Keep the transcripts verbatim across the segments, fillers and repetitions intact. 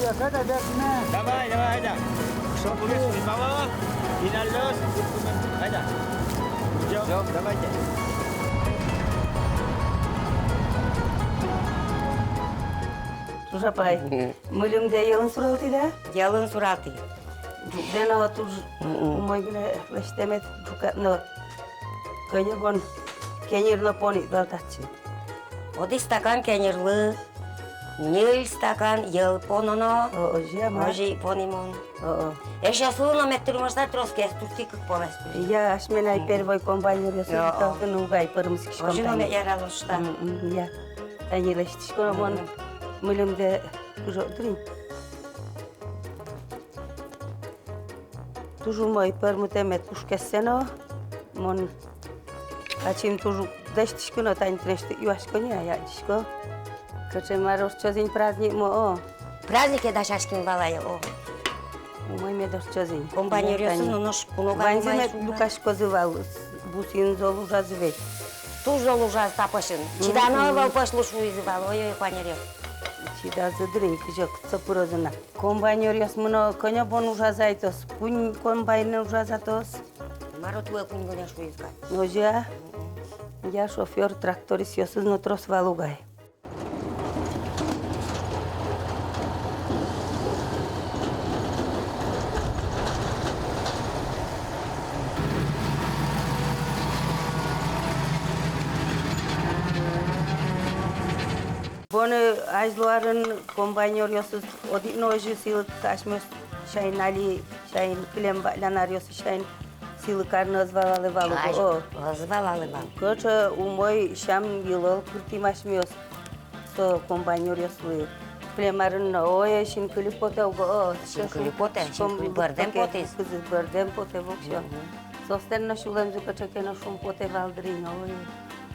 Давай, давай, айда. Что будет? Мало? Пиналъёс. Айда. Идём. Идём, давайте. Ӵуж апай, мгм, мыльымдэ йӧлын суралтӥд-а? Йӧлын суралтӥ. Ӝукдэ но туж, мгм, умой гинэ лэсьтэмед, ӝукад но. Кӧня бон кеньыр но понӥд вал татчы? Одӥг стакан кеньырлы ньыль стакан йӧл пононо. О, озьы-а, ма? Озьы понимон. О, о. Эшъёслы но мед тырмоз на тросгес, туртӥ кык полэс. Я, асьме на ай, мгм, первой комбайнёръёс, о, о, татын уг ай пӧрмытскиськом. Озьы но тани мед яралоз шуса. Мгм, я. Тани лэсьтӥсько но мон, мгм, мыльымдэ, кыӵе дыр ини. Туж умой пӧрмытэмед пушкессэ но. Мон ачим туж уг дасяськы но, тани тынэсьтыд юасько ни, а адӟисько. Кыӵе мар ортчоз ини праздник мо, о. Празднике дасяським вал ай, о. Умой мед ортчоз ини. Комбайнёръёсыз но нош куно. Ваньзы мед люкаськозы вал, бусыын зол ужазы ведь. Туж зол ужазы та пӧсьын. Мгм. Чидано ӧвӧл пӧсь луыса шуизы вал, ой-ой, комбайнёръёс. Чидазы дыр ини, кызьы ке со пырозы на. Комбайнёръёс мыно, кӧня бон ужазы ай соос, куинь комбайнэн ужазы-а соос? Мар-о, туэ куинь гинэ шуиз кадь. Озьы-а? Я, шофёр, трактористъёсыз но трос вал ук ай. Бон, э, азьло арын комбайнёръёсыз одӥг но озьы сӥлы-, асьмеос сямен али, сямен кылем валлян аръёсы сямен сӥлы карыны ӧз валалэ вал ук, о. Ӧз валалэ вал. Кыӵе умой сям-йылол кыртӥм асьмеос со комбайнёръёслы. Кылем арын но, ой, синкыли потэ уго, о. Синкыли потэ, синкыли бӧрдэм потэ. Кызьы бӧрдэм потэ воксё. Мгм. Соослэн но сюлэмзы кыӵе ке но шумпотэ вал дыр ини, ой.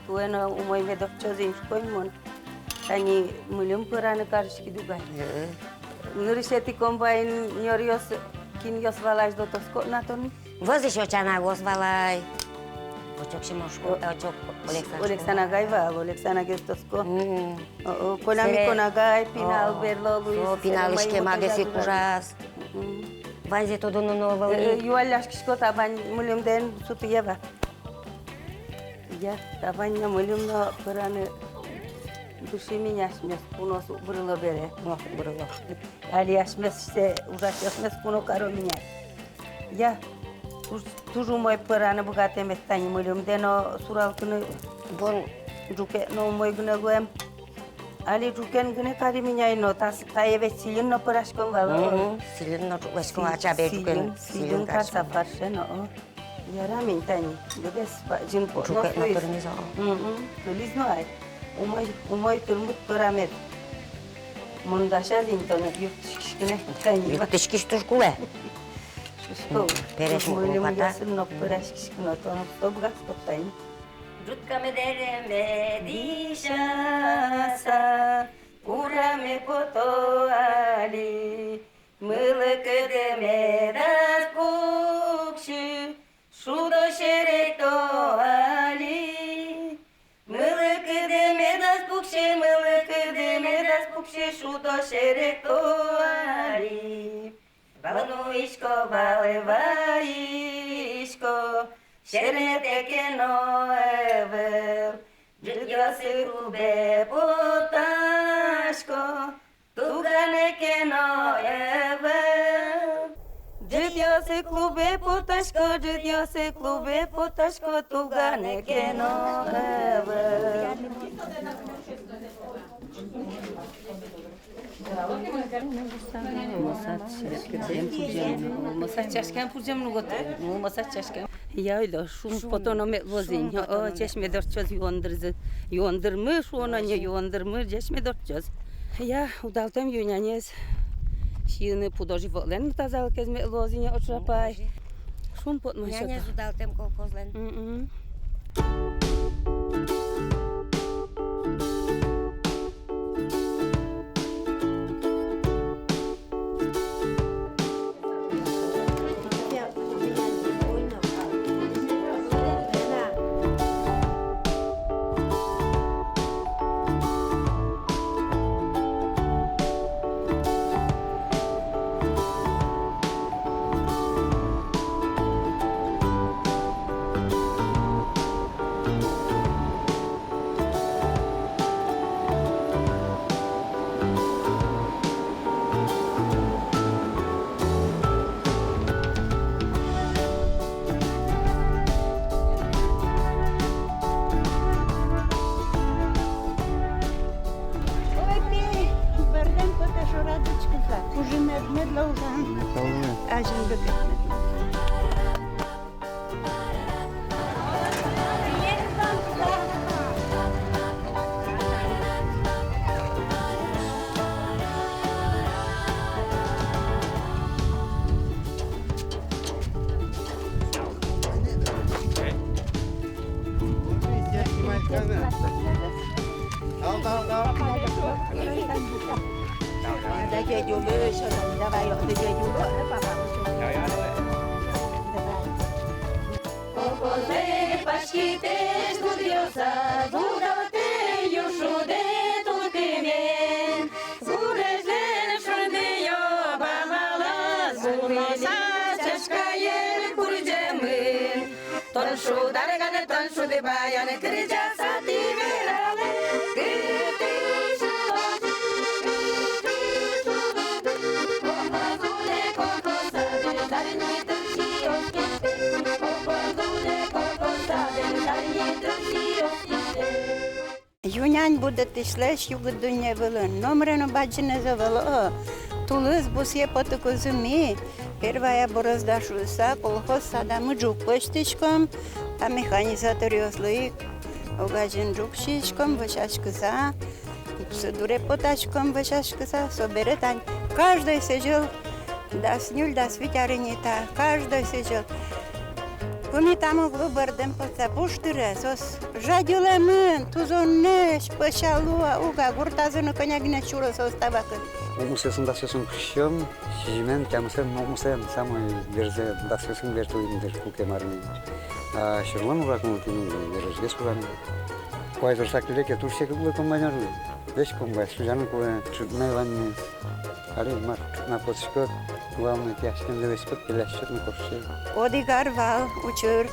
Туэ но умой мед ортчоз ини шуисько мон. Тани мыльым пӧраны кариськиды ук ай. Э. Нырысетӥ комбайнёръёс, кинъёс вал, азьло тодӥськод на тон? Вӧзысь Очан агай вал ай. Очок Симошко, о, Очок Олексан, Олексан агай вал, Олексангес тодӥсько. Мгм. О, о, Коля Микон агай, пинал, о, берло луиз, о, пинал иськем агай ик ужаз. Мгм. Ваньзэ тодоно но ӧвӧл ни. Э, э, юалляськисько, табань мыльымдэ эн сутӥ-а вал. Я, табань но мыльым но пӧраны дышим ини асьмеос, куноос уг бырыло бере. Уг бырыло. Али асьмеос сыӵе ужасьёсмес куно каром ини. Я, туж, туж умой пӧраны быгатэмед тани мыльымдэ но суралтыны. Бон. Ӝуке но умой гинэ луэм. Али ӝукен гинэ карим ини ай но, та, тае ведь сӥльын но пӧраськом вал. Мгм. Сӥльын но ӝук васьком, сӥль-, ачабе ӝукен сӥльын, сӥльын кариськом. Карыса фарше но, о. Ярам ини тани, быдэс бадӟым потмос луиз. Ӝукен но пӧрмиз, о. Мгм. Кылиз но ай. Умой, умой тырмыт пӧрамед. Мон дасяз ини тонэ, юрттӥськисько ини тани. Юрттӥськись, туж кулэ. Шуисько, мгм, пересь мукмуката. Мыльымъёсын но пӧраськисько но, тон уг быгатӥськод тани. Ӝуткаме дэреме дӥсяса, ураме пото али, мылкыды медаз пуксьы, шудо серекто али. Мылкыды медаз пуксьы, мылкыды медаз пуксьы, шудо серекто али. Вал нуисько, вал вайисько, серметэ ке но ӧвӧл, ӝытъёсы клубе потасько, тугане ке но ӧвӧл. Ӝытъёсы клубе потасько, ӝытъёсы клубе потасько, тугане ке но ӧвӧл. Мосад чашкаям пурӟем но, мосад чашкаям пурӟем но, вот, мосад чашкаям. Я, ойдо, шумпотоно мед луоз ини. Шумпотоно мед луоз. О, ӟеч мед ортчоз юондырзы. Юондырмы, шуоно ни, юондырмы, ӟеч мед ортчоз. Я, удалтэм ю-нянез сиыны пудо-животлэн тазалыкез мед луоз ини, Ӵуж апай. Шумпотмы. Нянез удалтэм колхозлэн. Мгм. Ужан. Мгм, сау бол. Азьын быгатэ. Колхозлэн паськытэз лудъёсаз, лудалтэ ю шудэ тулкымен. Гурезьлэн шунды ёбамалаз, гурезьлэн чашкаен курӟемын. Тон шуд арганы, тон шуд баяны, кырӟаса тӥ вералэ. Кытысь улод, кытысь улод, колхоз лудэ, колхоз садэ, зарни тылсиос киштэ. Колхоз лудэ, колхоз садэ, зарни тылсиос киштэ. Ю-нянь будэтӥсьлэсь югыт дунне вылын номыре но бадӟымез ӧвӧл, о. Тулыс бусые потыкузы ми, первая борозда шуыса, колхоз садамы ӝук пӧзьтӥськом, та механизаторъёслы ик огазьын ӝук сиськом, вӧсяськыса, уксё дуре потаськом, вӧсяськыса, собере тань каждой сӥзьыл дас ньыль, дас вить ар ини та, каждой сӥзьыл. Пумитам уг лу бӧрдэм потса, пуштыре, соос жадьылэмын, тузонлэсь пӧся луо уга, гуртазы но кӧня гинэ сюро соос та вакытэ. Укмысъёсын, дасъёсын кырсьём, сизьымен, тямысэн, нокмысэн, самой берзэ, дасъёсын бертылӥм дыр, куке мар ни. А сьӧрмон ужакум тӥни, березгес ужам. Куазь ортчылэ ке, туж секыт луэ комбайнерлы. Весь комбайн сузяны кулэ, тшытмай вань ни. Али мар, тшытмай потӥськод, главное, тӥяськем лэсьтод, пеляськод но кошке. Одӥг ар вал учыр,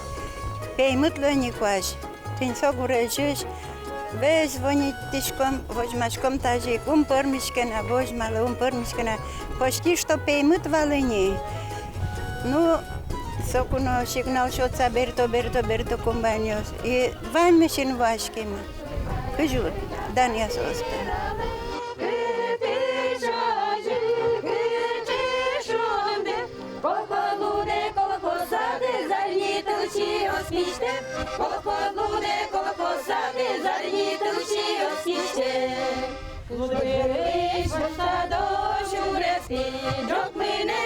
пеймыт луэ ни куазь. Тӥни со гурезьысь весь звонитӥськом, возьмаськом тазьы ик, ум пӧрмиське на, возьмалэ, ум пӧрмиське на. Почти что пеймыт вал ини. Ну, соку но сигнал сётса берто, берто, берто комбайнъёс. И ваньмыз ини васькемын. Кызьы данъя соосты. Колхоз лудэ, колхоз садэ, зарни тылсиос киштэ. Колхоз лудэ, колхоз садэ, зарни тылсиос киштэ. Лудэ, колхоз садэ, сюрес пи, ӝог мынэ